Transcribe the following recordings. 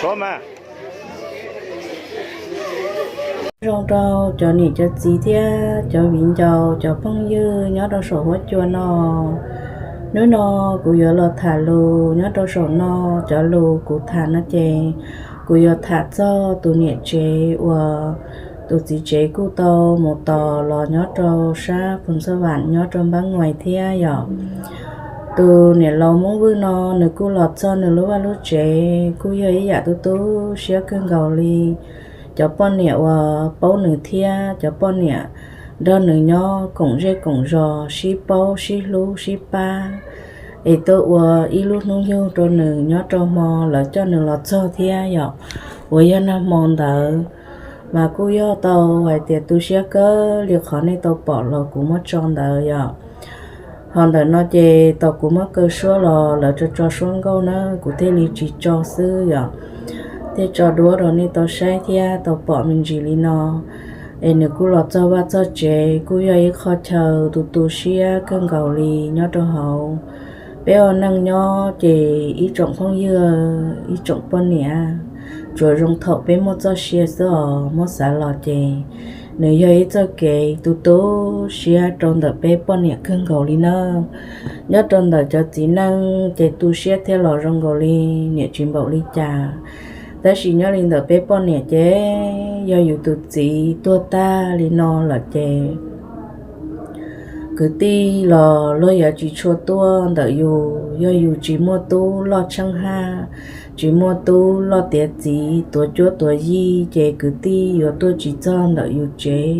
Nyob zoo rau cov niam cov txiv thiab cov viv ncaus cov phooj ywg nyob rau saum huab cua no. Hnub no kuv yuav los tham lus nyob rau saum no. Cov lus kuv tham no ces kuv yuav tham txog tus niam tsev uas tus txiv tsev kuj tau mus tos los nyob rau sab Phoos Xab Vam nyob rau Npab Nuais thiab yom. Tus niam laus Hmoob Vwj no nws kuj los txog nws lub vaj lub tsev kuj yog ib yam tu tu siab kawg nkaus li. Cov poj niam uas paub nws thiab cov poj niam nrog nws nyob koom zej koom zos sib paub sib hlub sib pab es tuaj ua ib lub hnub yug rau nws nyob rau hmo lawv coj nws los txog thiab yom. Uas yog nag hmo ntawd mas kuj yog tau hais tias tu siab kawg li qhov nej tau pom los kuv muab tso ntawd yom. Ho ntawm no ces tau kuv muab kaw suab los lawv tso tso suab nkauj na kuv thiaj li tsis tso xwb yom. Thiaj tso duab rau nej tau saib thiab tau pom me ntsis li no. Es nws kuj los txog vaj txog tsev kuj yog ib qho chaw tu tu siab kawg nkaus li nyob rau hauv peb ua neej nyob ces ib tsoom phooj ywg ib tsoom poj niam, tsuas zoo thaum peb muaj txoj sia xwb os. Muab xav los ces nws yog ib txoj kev tu tu siab rau ntawm peb poj niam kawg nkaus li na. Nyob rau ntawm cov txiv neej ces tu siab thiab los zoo nkaus li niam tsis npaum li cas. Tab sis nyob li ntawm peb poj niam ces yog yus tus txiv tuag tag li no lawm ces kwv tij los luag yuav tsis tshua tuaj ntawm yus. Yog yus tsis muaj tub loj tsheej haj, tsis muaj tub loj tiav txiv tuav cuab tuav yig ces kwv tij yuav tuaj tsis txog ntawm yus tsev.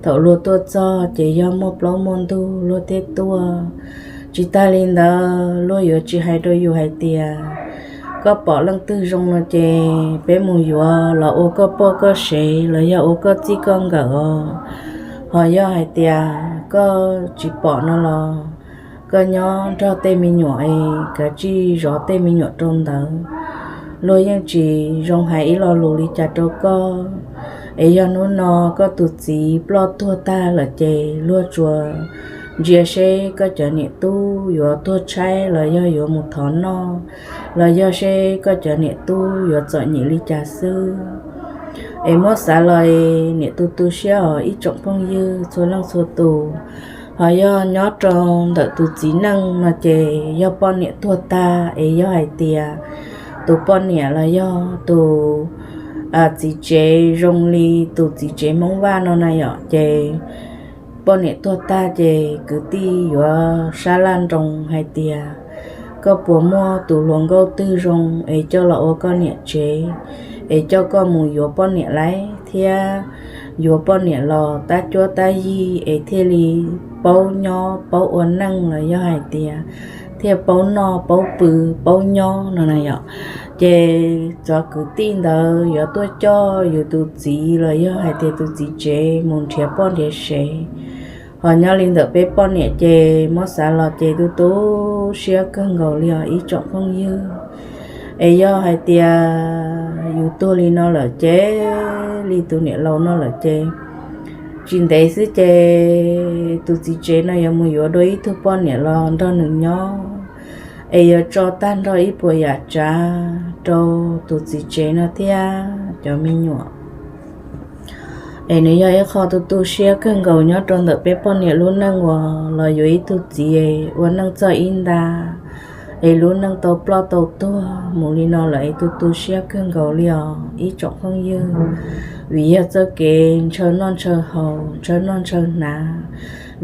Thaum luag tuaj txog ces yog muaj plaub muaj ntug luag thiaj tuaj. Tsis tag li ntawd luag yuav tsis hais rau yus hais tias koj pom leej twg zoo no ces peb mus yuav los ua koj poj koj sev los yog ua koj txij koj nkawm os. Ho yog hais tias koj tsis pom no los koj nyob nrog tej me nyuam es kav tsij zov tej me nyuam rau ntawd. Luag yeej tsis zoo hais ib lo lus li cas rau koj. Es yog hnub no koj tus txiv ploj tuag tag lawm ces luag tsuas ntsia seb koj cov niam tub yuav tuag tshaib los yog yuav mus thov noj, los yog seb koj cov niam tub yuav txom nyem li cas xwb. Es muab xav los niam tu tu siab os ib tsoom phooj ywg txhua leej txhua tus. Ho yog nyob rau ntawm tus txiv neej no ces yog poj niam tuag tag es yog hais tias tus poj niam los yog tus txiv tsev zoo li tus txiv tsev Hmoob Vaj no na yom, ces poj niam tuag tag ces kwv tij yuav sab laj nroo hais tias koj puas muaj tus hluas nkauj twg zoo es coj los ua koj niam tsev, es coj koj mus yuav poj niam lauj thiab yuav poj niam los tab cuab tab yig es thiaj li paub nyob paub ua neej los yog hais tias thiaj paub noj paub pw paub nyob no na yom. Ces cov kwv tij ntawd yuav tuaj coj yus tus txiv los yog hais tias tus txiv tsev mus nrhiav poj nrhiav sev. Ho nyob li ntawm peb poj niam ces muab xav los ces tu tu siab kawg nkaus li os ib tsoom phooj ywg. Es yog hais tias yus tuag li no lawm ces li tus niam laus no lawm ces tsis ntev xwb ces tus txiv tsev no yuav mus yuav dua ib tug poj niam los nrog nws nyob, es yuav tso tag nrho ib puas yam tsav rau tus txiv tsev no thiab cov me nyuam. Es nws yog ib qho tu tu siab kawg nkaus nyob rau ntawm peb poj niam lub neej uas los yuav ib tug txiv ua neej txog ib nta es lub neej tau ploj tau tuag mus li no lawm es tu tu siab kawg nkaus li os ib tsoom phooj ywg. Vim yog txoj kev ntshaw noj ntshaw haus ntshaw noj ntshaw hnav,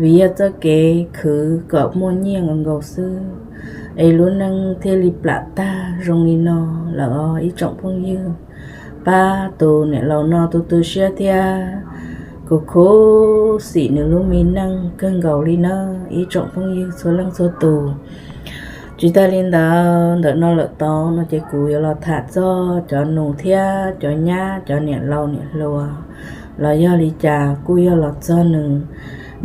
vim yog txoj kev khwv kom muaj nyiaj nkaus nkaus xwb, es lub neej thiaj li plam tag zoo li no lawm os ib tsoom phooj ywg. Pab tus niam laus no tu tu siab thiab kuv khuv xim nws lub me neej kawg nkaus li na ib tsoom phooj ywg txhua leej txhua tus. Tsis tas li ntawd ntawm no lawm tod no ces kuv yuav los tham txog cov nus thiab cov nyab cov niam laus niam hluas los yog li cas kuj yog los txog nws.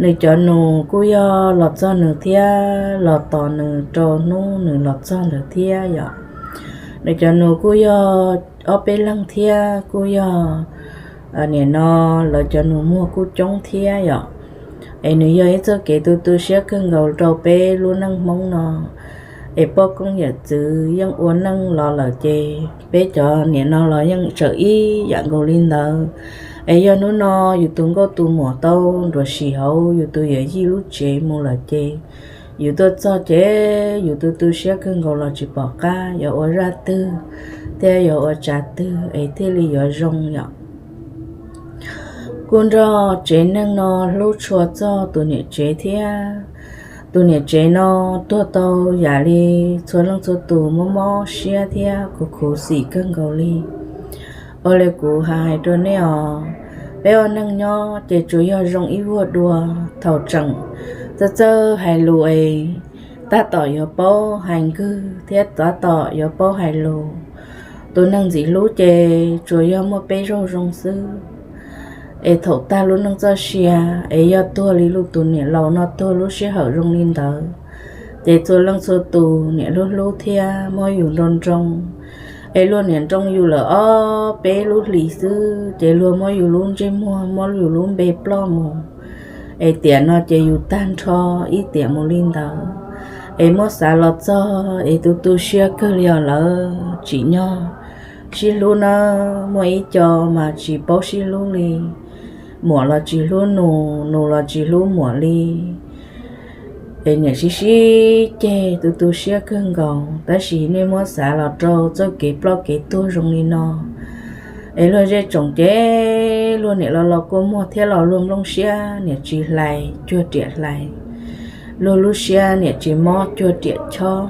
Nws cov nus kuj yog los txog nws thiab los tos nws rau hnub nws los txog ntawd thiab yom. Nws cov nus kuj yog ob peb leeg thiab kuj yog nim no lawv cov nus muag kuj coob thiab yom. Es nws yog ib txoj kev tu tu siab kawg nkaus rau peb lub neej Hmoob no. es poj koob yawm txwv yeej ua neej los lawm ces peb cov niam no los yeej tseem ib yam nkaus li ntawd. Es yog hnub no yus tus nkauj tus muam tau nruam sim hauv yus tus yawm yij lub tsev mus lawm ces yus tuaj txog ces yus tu tu siab kawg nkaus los tsis pom qab yuav ua zaj twg thiab yuav ua tsav twg es thiaj li yuav zoo yom. Kuj nrog tsev neeg no hlub tshua txog tus niam tsev thiab. Tus niam tsev no tuag tau yam li txhua leej txhua tus mob mob siab thiab khuv khuv xim kawg nkaus li. Ua li kuv hais rau nej os, peb ua neej nyob ces tsuas yog zoo ib vuag dua. Thaum tseem txawj txawj hais lus es tab tom yuav paub hais nkawg thiab tab tom yuav paub hais lus. Tus neeg ntxim hlub ces tsuas yog muaj peb zaug zoo xwb. Es thaum tag lub neej txoj sia es yog tuag li lub tus niam laus no tuag lub sij hawm zoo li ntawd, ces txhua leej txhua tus niam hlub hlub thiab muab yus nroo nroo. Es luag niam nroo yus lawm ob peb lub hlis xwb ces luag muab yus lub ntsej muag muab yus lub npe ploj mus, es tiam no ces yus tag nrho ib tiam mus li ntawd. Es muab xav los txog es tu tu siab kawg li os lawv. Tsim nyog sib hlub na, muaj ib co mas tsis paub sib hlub li. Muam los tsis hlub nus, nus los tsis hlub muam li. Es niam sib sib ceg tu tu siab kawg nkaus, tab sis nej muab xav los rau txoj kev ploj kev tuag zoo li no, es luag zej tsoom ces luag niam los los kua muag thiab los luag nplooj siab niam tsis hlais cuag riam hlais, luag lub siab niam tsis mob cuag riam chob.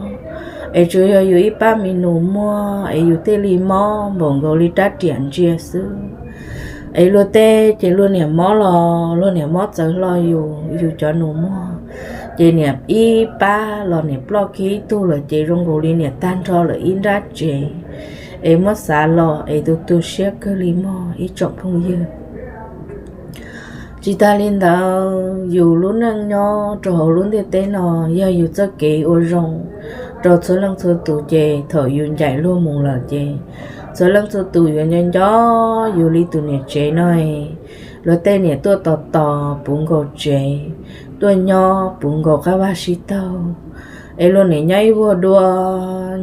Es tsuas yog yus ib pab me nus muag es yus thiaj li mob npaum nkaus li rab riam ntsia xwb. Es luag tej ces luag niam mob los luag niam mob txawv hlo yus, yus cov nus muag ces niam ib pab los niam ploj kiag ib tug lawm ces zoo nkaus li niam tag nrho lawm ib nrab tsev. Es muab xav los es tu tu siab kawg li mog ib tsoom phooj ywg. Tsis tas li ntawd, yus lub neej nyob rau hauv lub ntiaj teb no, yog yus txoj kev ua zoo rau txhua leej txhua tus ces thaum yus ncaim luag mus lawm ces txhua leej txhua tus yuav nco nco yus li tus niam tsev no. Luag tej niam tuaj tos tos puv nkaus tsev, tuaj nyob puv nkaus qab vaj sib taug, es luag niam nyob ib vuag dua,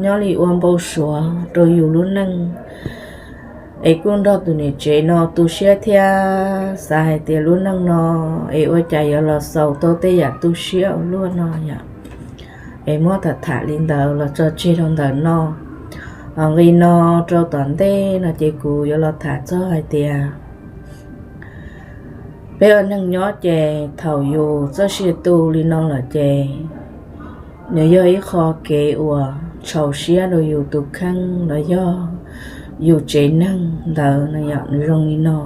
nyob li ua npau suav rau yus lub neej. Es kuj nrog tus niam tsev no tu siab thiab xav hais tias lub neej no es ua cas yuav los xaus tau tej yam tu siab ua luaj no yom. Es muab tham tham li ntawd los tso tseg rau ntawm no. Ho nqi no rau tom ntej no ces kuv yuav los tham txog hais tias peb ua neeg nyob ces thaum yus txoj sia tu li no lawm ces nws yog ib qho kev uas txhaum siab rau yus tus kheej los yog yus tsev neeg ntawd no yom. Nws zoo li no,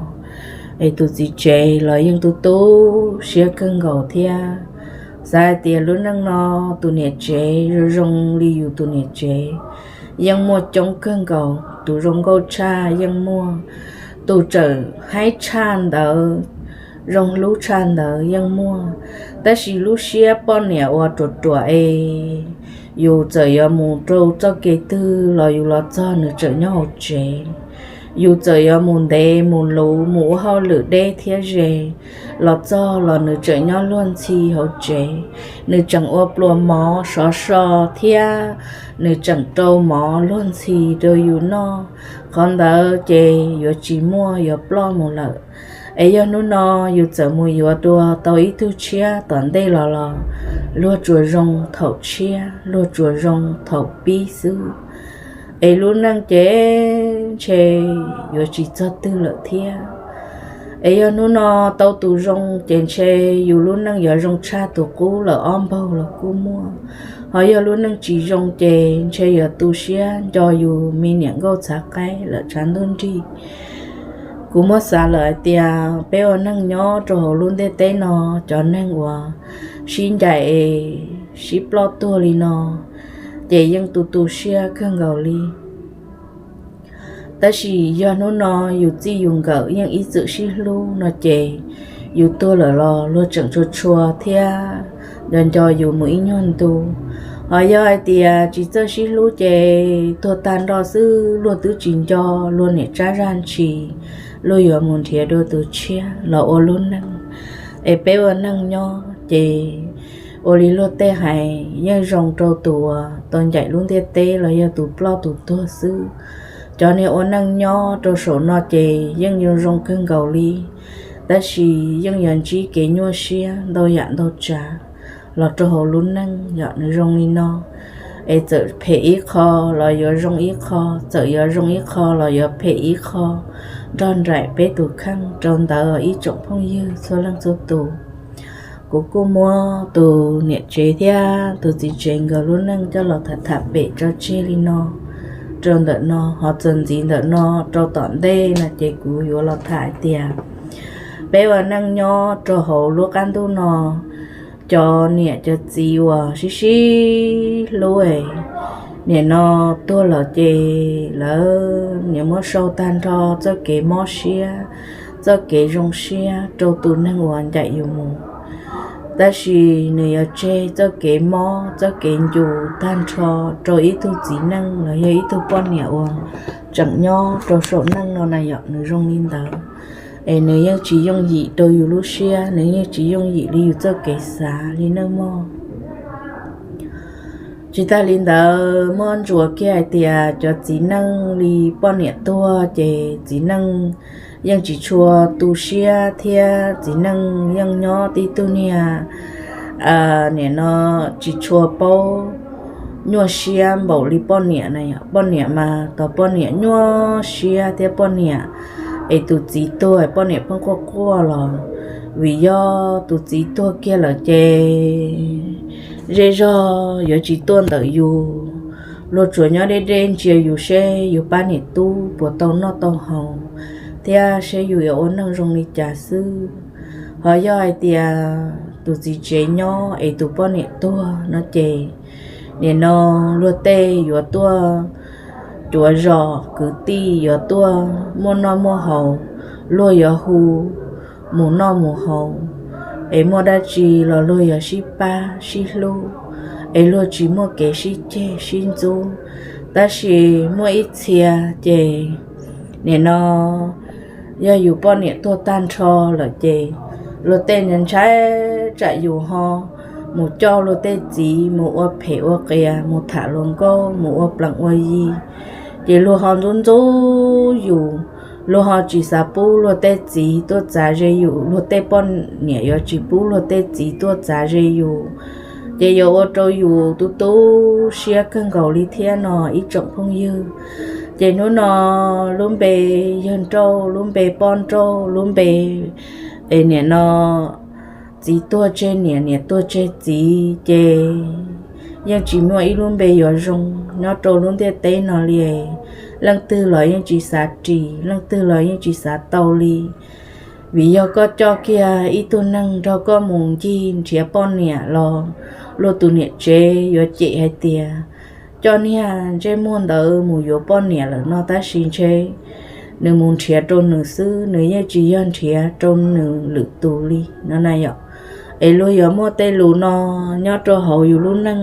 es tus txiv tsev los yeej tu tu siab kawg nkaus thiab. Xav hais tias lub neej no tus niam tsev zoo zoo li yus tus niam tsev yeej muaj coob kawg nkaus, tus zoo nkauj tshaj yeej muaj, tus tseem haib tshaj ntawd, zoo hlub tshaj ntawd yeej muaj. Tab sis lub siab poj niam uas ruam ruam es yus txawm yuav mus rau txoj kev twg los yus los txog nws tseem nyob hauv tsev. Yus txawm yuav mus ntev mus luv mus ua hauj lwm deb thiab ze los txog los nws tseem nyob luag ntxhi hauv tsev. Nws tseem ua pluas mov sov so thiab nws tseem rau mov luag ntxhi rau yus noj. Qhov ntawd ces yuav tsis muaj, yuav ploj mus lawm. Es yog hnub no yus txawm mus yuav dua tau ib tug tshiab tom ntej los los luag tsuas zoo thaum tshiab, luag tsuas zoo thaum pib xwb. Es lub neej ces ntshe yuav tsis txog twg lawm thiab. Es yog hnub no tau tus zoo ces ntshe yus lub neej yuav zoo tshaj tus qub lawm ob npaug los kuj muaj. Ho yog lub neej tsis zoo ces ntshe yuav tu siab nco yus me niam nkauj txhav qaib lawm tshav ntuj nrig. Kuv muab xav lawm hais tias peb ua neeg nyob rau hauv lub ntiaj teb no, cov neeg uas sib ncaim es sib ploj tuag li no ces yeej tu tu siab kawg nkaus li. Tab sis yog hnub no yus txij yus nkawm yeej ib txwm sib hlub no ces yus tuag lawm los luag tseem tshua tshua thiab nco nco yus mus ib nyuag ntu. Ho yog hais tias tsis txawj sib hlub ces tuag tag nrho xwb luag twb tsis nco, luag niam tsab zaj ntshis, luag yuav mus nrhiav dua tus tshiab los ua lub neej. Es peb ua neeg nyob ces Ua li luag tej hais yeej zoo rau tus uas tau ncaim lub ntiaj teb los yog tus ploj tus tuag xwb. Cov niag ua neej nyob rau saum no ces yeej yuav zoo kawg nkaus li, tab sis yeej yuav ntsib kev nyuaj siab ntau yam ntau tsav los rau hauv lub neej yom. Nws zoo li no, es txawm phem ib qho los yuav zoo ib qho, txawm yuav zoo ib qho los yuav phem ib qho, nrog nraim peb tus kheej rau ntawd ib tsoom phooj ywg txhua leej txhua tus. Kuv kuj muab tus niam tsev thiab tus txiv tsev nkawd lub neej coj los tham tham pem tso tseg li no rau ntawm no, ho txuas ntxiv ntawm no rau tom ntej no ces kuv yuav los tham hais tias peb ua neej nyob rau hauv lub qab ntuj no, cov niam cov txiv uas sib sib hlub, nim no tuag lawm ces lawv niam muab sau tag nrho txoj kev mob siab, txoj kev zoo siab rau tus neeg uas ncaim yus mus. Tab sis nws yuav tseg txoj kev mob txoj kev ncu tag nrho rau ib tug txiv neej los yog ib tug poj niam uas tseem nyob rau saum neej no na yom. Nws zoo li ntawd, es nws yeej tsis yooj yim rau yus lub siab, nws yeej tsis yooj yim li yus txoj kev xav li nawb mog. Tsis tag li ntawd muab ntsuas kiag hais tias cov txiv neej li poj niam tuag ces txiv neej yeej tsis tshua tu siab thiab txiv neej yeej nyob tib tug niag nim no tsis tshua paub nyuaj siab npaum li poj niam na. Poj niam mas tos poj niam nyuaj siab thiab poj niam, es tus txiv tuag poj niam pheej quaj quaj los vim yog tus txiv tuag kiag lawm ces zej zog yuav tsis tuaj ntawm yus. Luag tsuas nyob deb deb ntsia yus seb yus pab niam tub puas tau noj tau haus thiab seb yus yuav ua neej zoo li cas xwb. Ho yog hais tias tus txiv tsev nyob es tus poj niam tuag no ces nim no luag tej yuav tuaj, cuav zos kwv tij yuav tuaj muaj noj muaj haus, luag yuav hu mus noj mus haus, es muaj dab tsi los luag yuav sib pab sib hlub, es luag tsis muaj kev sib ceg sib ntxub. Tab sis muaj ib txhia ces nim no yog yus poj niam tuag tag nrho lawm ces luag tej ntshai tsam yus ho mus coj luag tej txiv mus ua phem ua qias, mus tham luag nkauj, mus ua plees ua yi, ces luag ho ntxub ntxub yus, luag ho tsis xav pub luag tej txiv tuaj txav ze yus, luag tej poj niam yuav tsis pub luag tej txiv tuaj txav ze yus, ces yuav ua rau yus tu tu siab kawg nkaus li thiab no ib tsoom phooj ywg. Ces hnub no lub npe yawg nrauj, lub npe poj nrauj, lub npe es nim no txiv tuag tseg niam, niam tuag tseg txiv ces yeej tsis muaj ib lub npe yuav zoo nyob rau lub ntiaj teb no li. Leej twg los yeej tsis xav ris, leej twg los yeej tsis xav tau li. Vim yog koj coj kiag ib tug neeg nrog koj mus ncig nrhiav poj niam los luag tus niam tsev yuav cem hais tias coj niag ntsej muag ntawd mus yuav poj niam lawm no tab sis ntshe nws mus nrhiav rau nws xwb, nws yeej tsis yog nrhiav rau nws lwm tus li no na yom. Es luag yuav muaj tej lus no nyob rau hauv yus lub neej,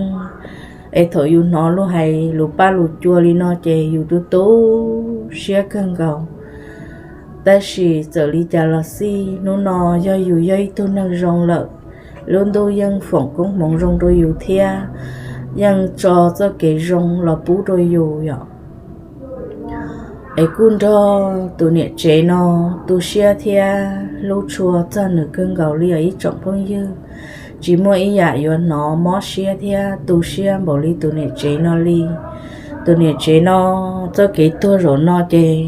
es thaum yus hnov luag hais lus paj lus cua li no ces yus tu tu siab kawg nkaus. Tab sis txawm li cas los xij hnub no yog yus yog ib tug neeg zoo lawm, lub ntuj yeej foom koob hmoov zoo rau yus thiab yeej tso txoj kev zoo los pub rau yus yom. Es kuj nrog tus niam tsev no tu siab thiab hlub tshua txog nws kawg nkaus li os ib tsoom phooj ywg. Tsis muaj ib yam yuav hnov mob siab thiab tu siab npaum li tus niam tsev no li. Tus niam tsev no txoj kev tuag zaum no ces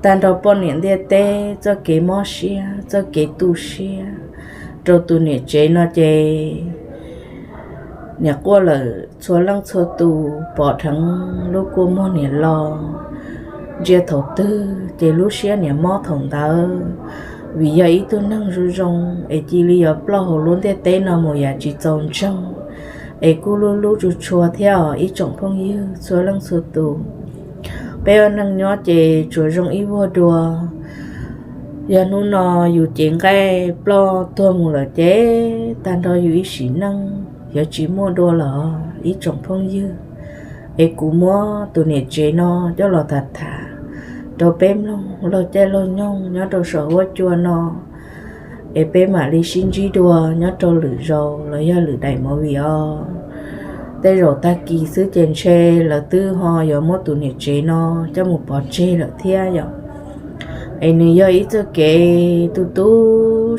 tag nrho poj niam ntiaj teb txoj kev mob siab txoj kev tu siab rau tus niam tsev no ces niam quaj lawm txhua leej txhua tus pom dheev lub kua muag niam los. Ntsia thaum twg ces lub siab niam mob thaum ntawd, vim yog ib tug neeg zoo zoo es cia li yuav ploj hauv lub ntiaj teb no mus yam tsis txaus ntseeg. Es kuj lub lub tsu tshua thiab os ib tsoom phooj ywg txhua leej txhua tus. Peb ua neeg nyob ces tsuas zoo ib vuag dua. Yog hnub no yus cev nqaij ploj tuag mus lawm ces tag nrho yus ib sim neej yuav tsis muaj dua lawm ib tsoom phooj ywg. Es kuv muab tus niam tsev no coj los tham tham rau peb mloog laug caij laug nyoog nyob rau saum huab cua no. es peb mam li sib ntsib dua nyob rau lwm zaus los yog lwm daim movie os. Tej zaum tag kis xwb ces ntshe lawv twb ho yuav muab tus niam tsev no coj mus pov tseg lawm thiab yom. Es nws yog ib txoj kev tu tu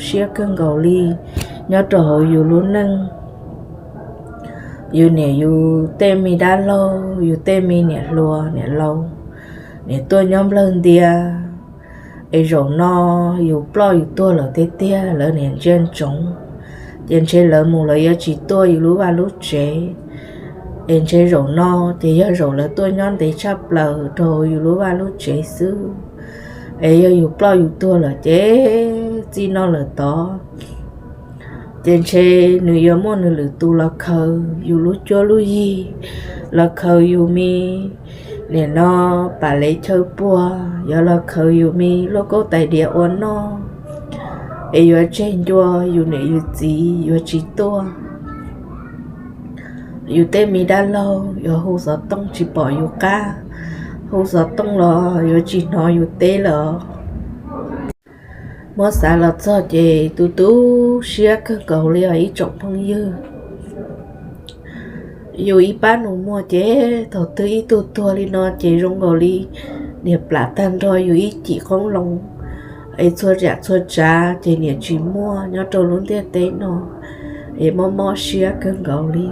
siab kawg nkaus li nyob rau hauv yus lub neej. Yus niam yus tej me dab laug, yus tej me niam hluas niam laus, niam tuaj nyob nplawg ntia, es zaum no yus ploj yus tuag lawm tiag tiag lawv niam ntsia ntsoov, ces ntshe lawv mus lawv yuav tsis tuaj yus lub vaj lub tsev. Es ntshe zaum no ces yog zaum lawv tuaj nyob ntev tshaj plaws rau yus lub vaj lub tsev xwb. Es yog yus ploj yus tuag lawm ces txij no lawm tod ces ntshe nws yuav muaj nws lwm tus los khaws yus lub cuab lub yig, los khaws yus me nim no pam lev chaw puag, yuav los khaws yus me lauj kaub tais diav ua noj, es yuav tseg ncua yus niam yus txiv yuav tsis tuaj. Yus tej me dab laug yuav hu xov tooj tsis pom yus qab, hu xov tooj los yuav tsis hnov yus teb lawm. Muab xav los txog ces tu tu siab kawg nkaus li os ib tsoom phooj ywg. Yus ib pab nus muag ces thaum twg ib tug tuag li no ces zoo nkaus li niam plam tag nrho yus ib cim qoob loo, es txhua yam txhua tsav ces niam tsis muaj nyob rau lub ntiaj teb no, es mob mob siab kawg nkaus li.